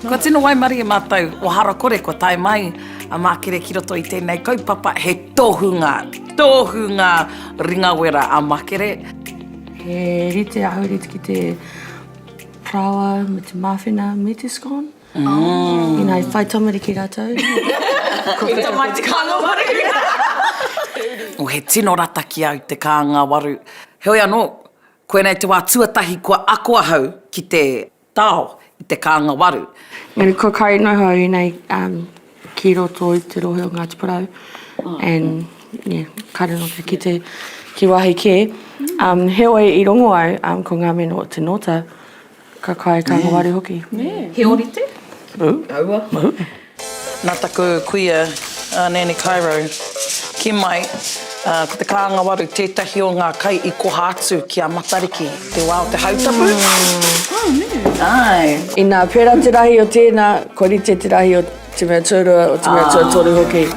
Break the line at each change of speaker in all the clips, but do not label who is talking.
Kua tino waimarie mātou o Harakore kua tae mai a Mākere ki roto i tēnei kaupapa, he tohunga, tohunga ringawera a Makere.
He rite ahurite ki te paraoa me te māwhena me te scone. Mm. Ina i whai tamariki rātou.
Ko te tamaiti kānga waru. Oh, he tino rata ki au te kānga waru. Heoi anō, koinei te wā tuatahi kua ako ahau ki te tao i te kānga waru.
Engari kua kai noho au inei um, ki roto i te rohe o Ngāti Porou. And, yeah, kāre noa kia kite ki wāhi kē. Um, heoi i rongo au um, ko ngā meno o te nōta, Ka kai ka ngawari hoki.
He orite?
Aua. Nā taku kuia a Nanny Cairo kī mai, ko te kāngawaru tētahi o ngā kai i koha atu ki a Matariki i te wā o te hautapu. Āe.
Inā pērā te rahi o tēnā, kua rite te rahi o te mea tuarua, o te mea tuatoru hoki.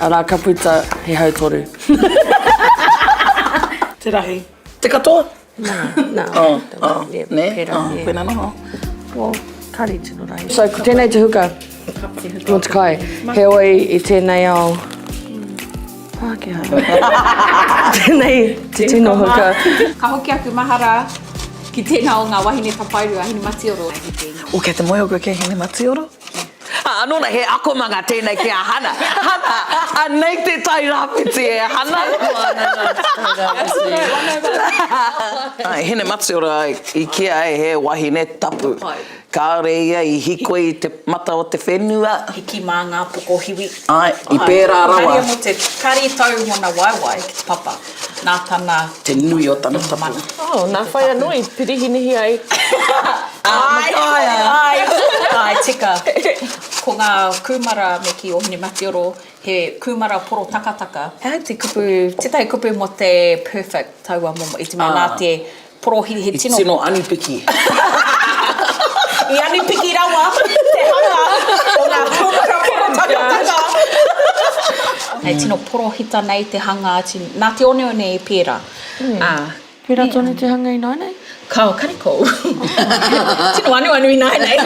Arā, ka puta he hautoru.
Te rahi. Te katoa?
Nā, nā.
Oh, oh,
yeah,
nē,
pērā,
oh,
yeah.
koina noho.
Well, kāre i tino rahi. So, ko tēnei te huka mō te kai. Heoi, i tēnei ao Pākehā. Tēnei te tino huka.
Ka hoki aku mahara ki tēnā o ngā wahine papairua, Hinematioro.
Oh, kei te moe koe ki a Hinematioro? Ā, anō nei, he akomanga tēnei ki a Hana. Hana, anei te Tai Rāwhiti e Hana. Āe, Hinematiora i kīia ai he wahine tapu. Kāore ia i hikoi i te mata o te whenua.
Hiki mā ngā pokohiwi.
Āe, i pērā rawa.
Kāre mō te, kāre i tau ngona waewae ki te papa, nā tana.
Te nui o tana tapu.
Oh, nā whai anō i pirihinihi ai.
Āe, āe, āe, tika. Ko ngā kūmara me kī o Hinematioro, he kūmara porotakataka. He aha te kupu, tētahi kupu mō te perfect taua momo, i te mea nā te porohi he tino.
I tino anipiki.
I anipiki rawa te hanga o ngā kūmara porotakataka. He tino porohita nei te hanga atu, nā te oneone i pērā. Ā.
Pērā tonu te hanga ināianei?
Kao, kareko. Tino anuanu ināianei.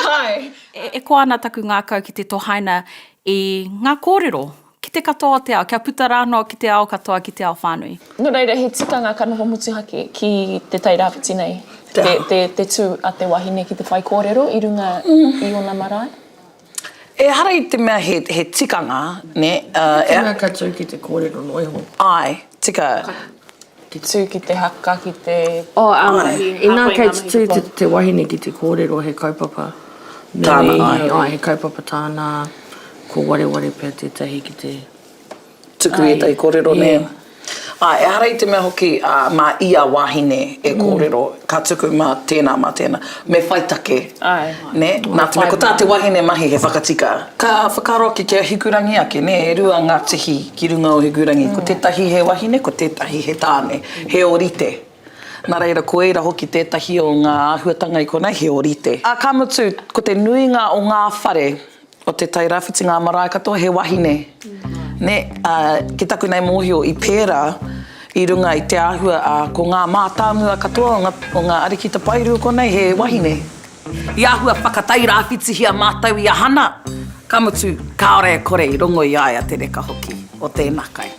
Hai. E koa ana taku ngākau ki te tohaina i ngā kōrero ki te katoa o te ao, kia puta rānō ki te ao katoa, ki te ao whānui.
Nō reira, he tikanga ka noho motuhake ki Te Tai Rāwhiti nei, te, te, te tū a te wahine ki te whaikōrero i runga i ōna marae.
Ehara i te mea he, he tikanga, nē, ā, e.
Tikanga ka tū ki te kōrero noa iho.
Āe, tika.
Ki tū ki te haka, ki te.
Oh, um, inā kei te tū te, te wahine ki te kōrero he kaupapa nui.
Tāna, āe.
Āe, he kaupapa tāna, ko wareware pea tētahi ki te.
Tuku ētahi kōrero, nē. Āe, ehara i te mea hoki, ā, mā ia wahine e kōrero, ka tuku mā tēnā, mā tēnā. Me whai take, nē? Nā te mea, ko tā te wahine mahi he whakatika. Ka whakaaro ake ki a Hikurangi ake, nē, e rua ngā tihi ki runga o Hikurangi, ko tētahi he wahine, ko tētahi he tāne, he ōrite. Nā reira, ko ērā hoki tētahi o ngā āhuatanga i konei, he ōrite. Ā, ka mutu, ko te nuinga o ngā whare, O Te Tai Rāwhiti ngā marae katoa he wahine, nē, ā, ki taku nei mōhio i pērā i runga i te āhua, ā, ko ngā mātāmua katoa o ngā, o ngā ariki tapairu konei he wahine. I āhua whakatairāwhitihia mātou i a Hana, ka mutu, kāore e kore i rongo i a ia te reka hoki o tēnā kai.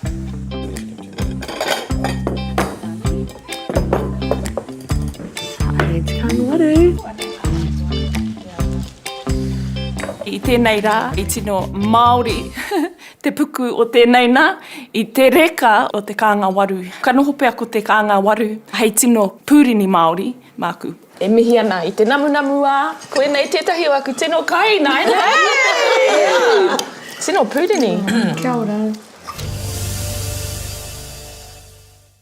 Haere te kānga
I tēnei rā, i tino Māori te puku o tēnei nā, i te reka o te kānga waru. Ka noho pea ko te kānga waru hei tino pūrini Māori māku. E mihi ana i te namunamu ā, koinei tētahi o aku tino kai ināianei. Tino pūrini.
Kia ora.